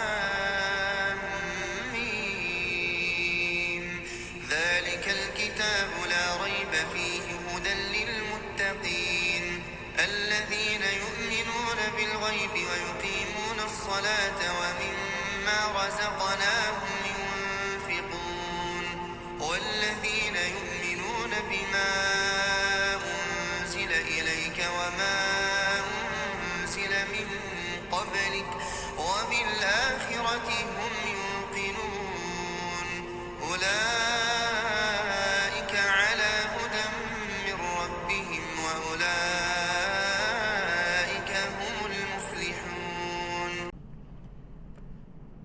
لام ميم ذلك الكتاب لا ريب فيه هدى للمتقين الذين يؤمنون بالغيب ويقيمون الصلاة ومما رزقناهم ينفقون والذين يؤمنون بما أنزل إليك وما أنزل من قبلك وبالآخرة هم يوقنون أولئك على هدى من ربهم وأولئك هم المفلحون.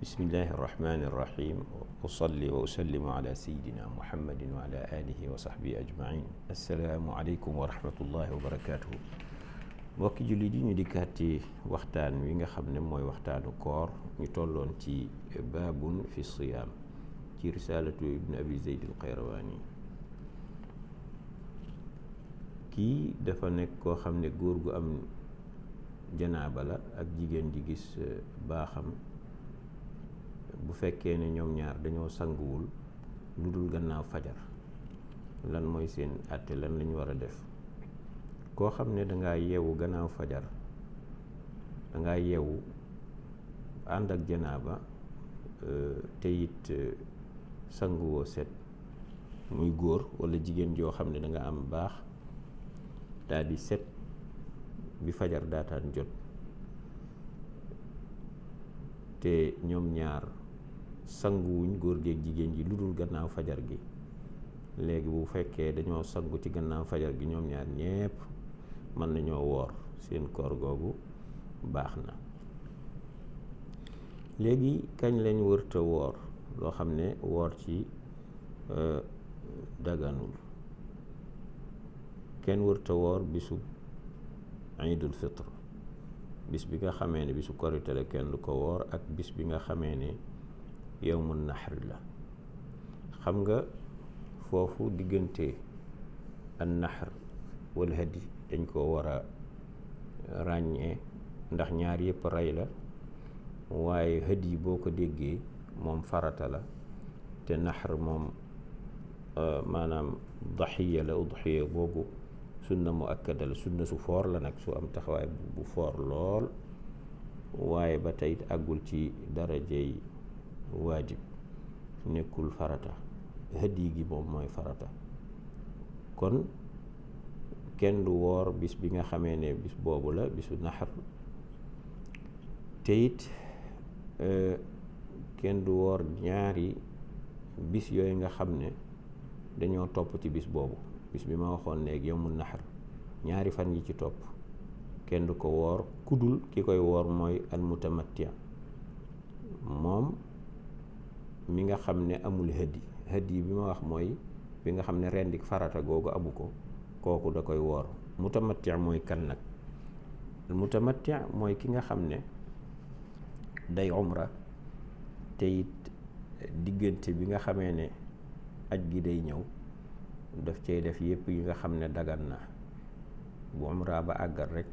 بسم الله الرحمن الرحيم. أصلي وأسلم على سيدنا محمد وعلى آله وصحبه أجمعين. السلام عليكم ورحمة الله وبركاته. mbokki julli di ñu dikkaat ci waxtaan wi nga xam ne mooy waxtaanu koor ñu tolloon ci baabun fi siyaam ci risaalatu ibn abi zeyd al qayrawaani. kii dafa nekk koo xam ne góor gu am janaaba la ak jigéen di gis baaxam bu fekkee ne ñoom ñaar dañoo sanguwul lu dul gannaaw fajar lan mooy seen àtte, lan lañu war a def. koo xam ne dangaa yeewu gannaaw fajar, dangaa yeewu ànd ak janaaba te it sanguwoo set, muy góor walla jigéen joo xam ne danga am baax daal di set bi fajar daataan jot, te ñoom ñaar sanguwuñ góor geeg jigéen ji lu dul gannaaw fajar gi. léegi bu fekkee dañoo sangu ci gannaaw fajar gi ñoom ñaar ñépp mën nañoo woor, seen koor googu baax na. léegi kañ lañ wërta woor loo xam ne woor ci daganul. kenn wërta woor bisu iidul fitr, bis bi nga xamee ne bisu korite la kenn du ko woor, ak bis bi nga xamee ne yawmun nahr la. xam nga foofu diggante an nahr wal hadi dañ ko war a ràññee, ndax ñaar yëpp rey la, waaye hadi boo ko déggee moom farata la, te nahr moom maanaam daxiya la. udxiya boobu sunna mu akkada la, sunna su foor la nag, su am taxawaay bu foor lool, waaye ba tey àggul ci darajey waajib, nekkul farata. hadi gi moom mooy farata. kon kenn du woor bis bi nga xamee ne bis boobu la bisu naxar, te it kenn du woor ñaari bis yooyu nga xam ne dañoo topp ci bis boobu. bis bi ma waxoon léegi yawmun naxar, ñaari fan yi ci topp kenn du ko woor, kudul ki koy woor mooy al mutamatti, moom mi nga xam ne amul hadi bi ma wax mooy bi nga xam ne rendik farata googu amu ko, kooku da koy woor. mutamatti mooy kan nag? mutamatti mooy ki nga xam ne day umra, te it diggante bi nga xamee ne aj gi day ñëw daf cay def yépp yi nga xam ne dagan na. bu umra ba àggal rek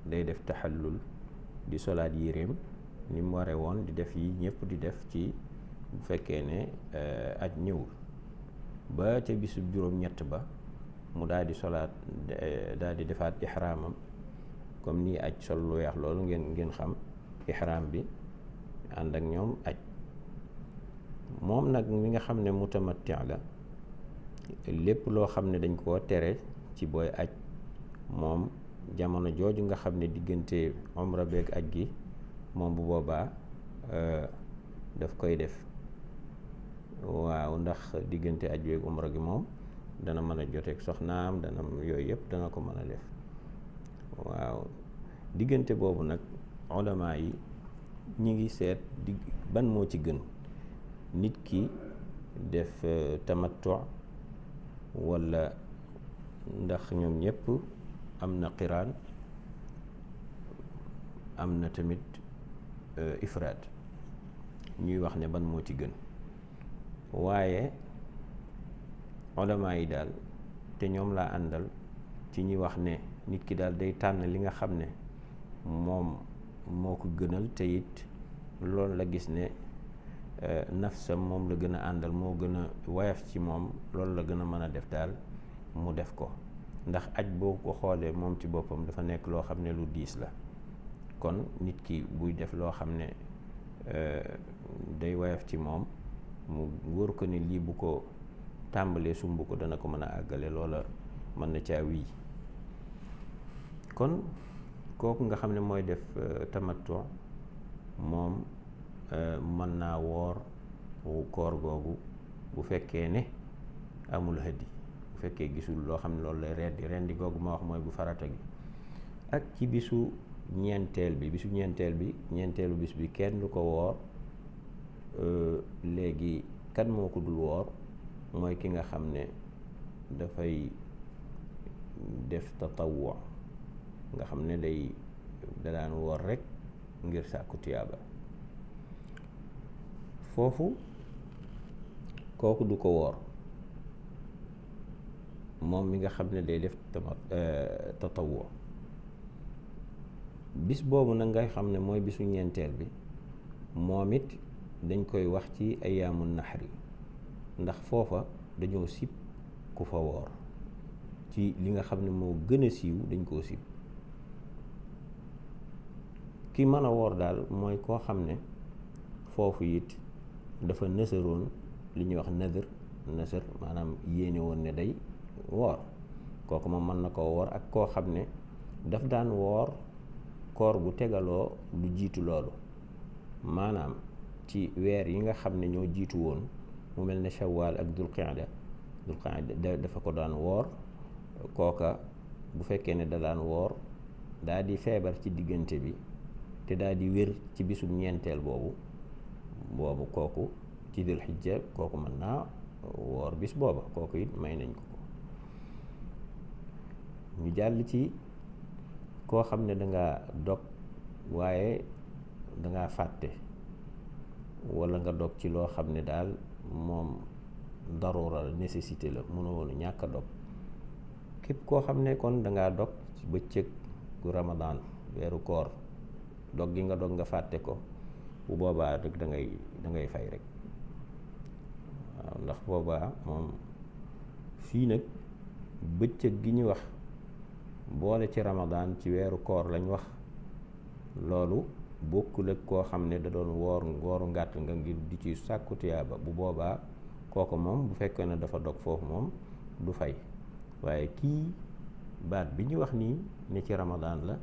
day def taxallul, di solaat yéreem ni mu ware woon, di def yi ñëpp di def ci bu fekkee ne aj ñëwul, ba ca bisu juróom-ñett ba mu daal di solaat, daal di defaat ihraamam comme nii aj sol lu weex loolu ngeen xam, ihraam bi ànd ak ñoom aj. moom nag mi nga xam ne mutamatti la, lépp loo xam ne dañ koo tere ci booy aj, moom jamono jooju nga xam ne diggante umra beeg aj gi, moom bu boobaa daf koy def. waaw, ndax diggante aj beeg umra gi moom dana mën a joteeg soxnaam, dana yooyu yëpp dana ko mën a def. waaw, diggante boobu nag ulama yi ñi ngi seet ban moo ci gën, nit ki def tamattu walla ndax ñoom ñëpp am na qiraan, am na tamit ifraad. ñuy wax ne ban moo ci gën, waaye ulama yi daal, te ñoom laa àndal ci ñi wax ne nit ki daal day tànn li nga xam ne moom moo ko gënal te it loolu la gis ne nafsam moom la gën a àndal, moo gën a woyof ci moom, loolu la gën a mën a def daal mu def ko. ndax aj boo ko xoolee moom ci boppam dafa nekk loo xam ne lu diis la. kon nit ki buy def loo xam ne day woyof ci moom, mu wóor ko ne lii bu ko tàmbalee sumb ko dana ko mën a àggale, loola mën na caa wii. kon kooku nga xam ne mooy def tamattu moom mën naa woor koor googu bu fekkee ne amul hëddi, bu fekkee gisul loo xam ne loolu lay rendi googu ma wax mooy bu farata gi. ak ci bisu ñeenteel bi ñeenteelu bis bi kenn du ko woor. léegi kan moo ko dul woor mooy ki nga xam ne dafay def tatawwu, nga xam ne da daan woor rek ngir sàkku tiyaaba. foofu kooku du ko woor, moom mi nga xam ne day def tatawwu. bis boobu nag ngay xam ne mooy bisu ñeenteel bi, moom it dañ koy wax ci ayaamu naxri, ndax foofa dañoo sib ku fa woor. ci li nga xam ne moo gën a siiw dañ koo sib. ki mën a woor daal mooy koo xam ne foofu it dafa nësaroon li ñuy wax nësër maanaam yéene woon ne day woor, kooku moom mën na koo woor. ak koo xam ne daf daan woor koor gu tegaloo lu jiitu loolu, maanaam ci weer yi nga xam ne ñoo jiitu woon, mu mel ne shawaal ak dul qaada dafa ko daan woor. kooka bu fekkee ne da daan woor daa di feebar ci diggante bi te daa di wér ci bisum ñeenteel boobu kooku ci dul xijja, kooku mën naa woor bis booba, kooku it may nañ ko. ñu jàll ci koo xam ne danga dog waaye danga fàtte, wala nga dog ci loo xam ne daal moom daruura la, nécessité la, mënoo woon ñàkk a dog. képp koo xam ne kon dangaa dog ci bëccëg gu Ramadan, weeru koor, dog gi nga dog nga fàtte ko, bu boobaa rek da ngay fay rek. waaw ndax boobaa moom fii nag bëccëg gi ñu wax boole ci Ramadan ci weeru koor lañ wax, loolu bokkul ak koo xam ne da doon wooru ngàtt nga ngir di ci sàkku tiyaaba. bu boobaa kooku moom bu fekkee ne dafa dog foofu moom du fay. waaye kii baat bi ñu wax nii ne ci Ramadan la,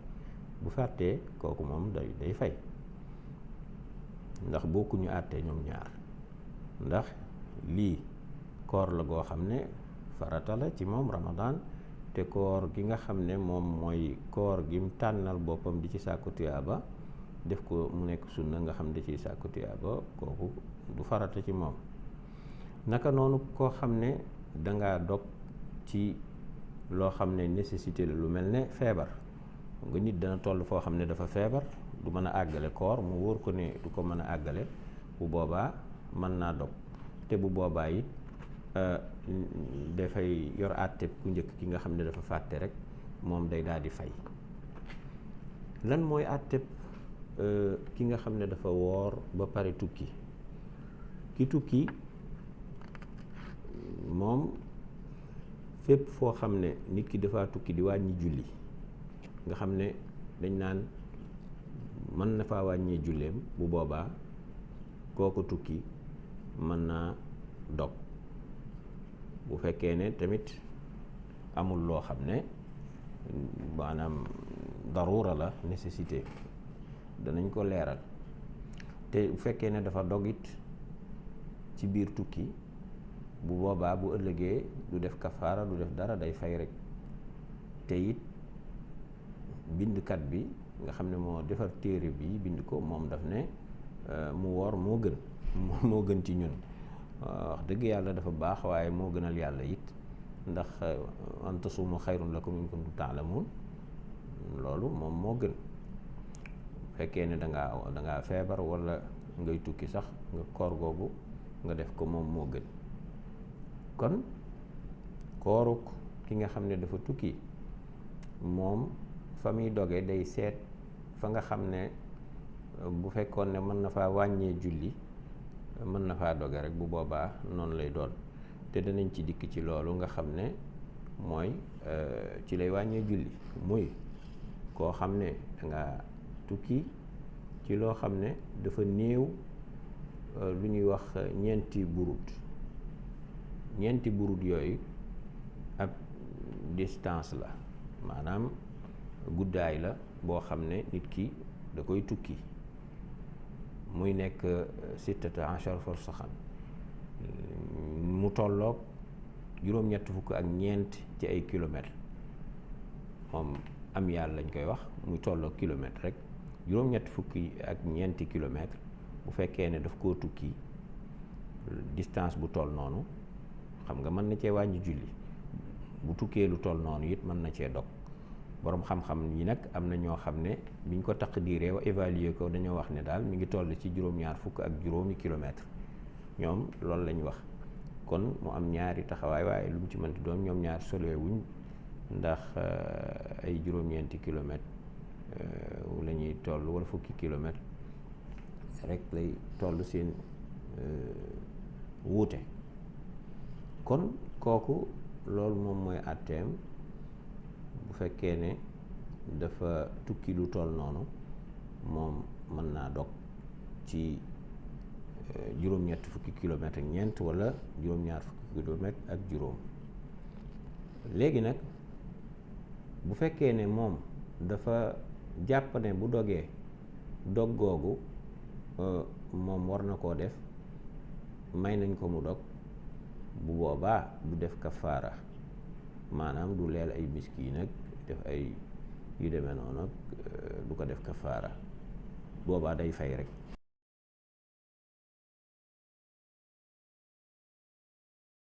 bu fàttee kooku moom day fay, ndax bokkuñu àttee ñoom ñaar. ndax lii koor la goo xam ne farata la ci moom Ramadan, te koor gi nga xam ne moom mooy koor gi mu tànnal boppam di ci sàkku tiyaaba, def ko mu nekk sunna nga xam ne da ciy sàkku tiyaaba, kooku du farata ci moom. naka noonu koo xam ne dangaa dog ci loo xam ne nécessité la, lu mel ne feebar. nga nit dana toll foo xam ne dafa feebar, du mën a àggale koor, mu wóor ko ne du ko mën a àggale, bu boobaa mën naa dog. te bu boobaa it dafay yor àtte ku njëkk ki nga xam ne dafa fàtte rek, moom day daal di fay. lan mooy àtte ki nga xam ne dafa woor ba pare tukki? ki tukki moom fépp foo xam ne nit ki dafa tukki di wàññi julli, nga xam ne dañ naan mën na faa wàññee julleem, bu boobaa kooku tukki mën naa dog. bu fekkee ne tamit amul loo xam ne maanaam daruura la, nécessité, danañ ko leeral. te bu fekkee ne dafa dog it ci biir tukki, bu boobaa bu ëllëgee du def kafaara, du def dara, day fay rek. te it bindkat bi nga xam ne moo defar téere bi bind ko, moom daf ne mu woor moo gën ci ñun. wax dëgg yàlla dafa baax, waaye moo gënal yàlla it, ndax an tasuumu xayrun lakum in kuntum taalamuun, loolu moom moo gën. fekkee ne dangaa feebar wala ngay tukki sax, nga koor googu nga def ko, moom moo gën. kon kooruk ki nga xam ne dafa tukki, moom fa muy doge day seet fa nga xam ne bu fekkoon ne mën na faa wàññee julli mën na faa doge rek bu boobaa noonu lay doon te danañ ci dikk ci loolu nga xam ne mooy ci lay wàññee julli muy koo xam ne danga tukki ci loo xam ne dafa néew lu ñuy wax ñeenti burut yooyu ab distance la maanaam guddaay la boo xam ne nit ki da koy tukki muy nekk sittata achar farsaxan mu tolloog juróom-ñett fukk ak ñeent ci ay kilomètres moom am yàlla lañ koy wax muy tolloog kilomètre rek juróom-ñett fukki ak ñeenti kilomètres bu fekkee ne daf koo tukki distance bu toll noonu xam nga mën na cee wàññi julli bu tukkee lu toll noonu it mën na cee dog boroom xam-xam yi nag am na ñoo xam ne biñ ko taqdiiree wa évaluer ko dañoo wax ne daal mi ngi toll ci juróom-ñaar fukk ak juróomi kilomètre ñoom loolu lañ wax kon mu am ñaari taxawaay waaye lu mu ci mënti doon ñoom ñaar solewuñ ndax ay juróom-ñeenti kilomètre la ñuy toll wala fukki kilomètre rek lay toll seen wuute kon kooku loolu moom mooy àtteem bu fekkee ne dafa tukki lu toll noonu moom mën naa dog ci juróom-ñett fukki kilomètre ak ñeent wala juróom-ñaar fukki kilomètre ak juróom léegi nag bu fekkee ne moom dafa jàpp ne bu dogee dog googu moom war na koo def may nañ ko mu dog bu boobaa du def kafaara maanaam du leel ay miskiin nag def ay yu demee noonu nag du ko def kafaara boobaa day fay rek